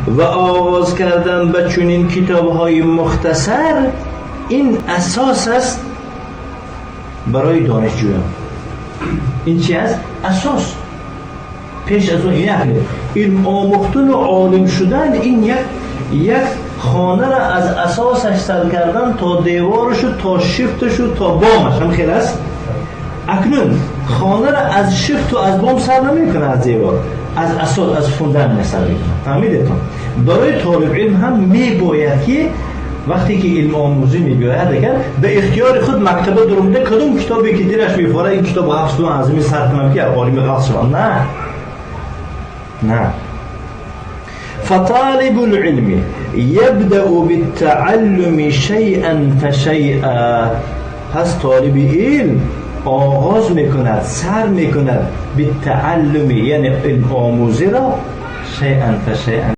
و آغاز کردن به چنین کتاب‌های مختصر، این اساس است برای دانشجویان. این چی است؟ اساس. پیش از اون این علم آموختن و عالم شدن، این یک خانه را از اساسش سر کردن تا دیوارش و تا شیفتش و تا بامش هم خیلی است. اکنون خانه را از شیفت و از بام سر نمیکنه، از دیوار، از اساس، از فوندامنت سر میکنه. فهمیدتون؟ برای طالب علم هم میباید که وقتی که علم آموزی میباید، اگر به اختیار خود مکتبه درونده کدوم کتابی که دلش میفاره، این کتاب حفظ کنم، از این سر کنم که عالم غلط شوم. نه نه. فطالب العلم يبدأ بالتعلم شيئا فشيئا. پس طالب علم آغاز میکند، سر میکند، بالتعلم یعنی علم آموزی را، شيئا فشيئا.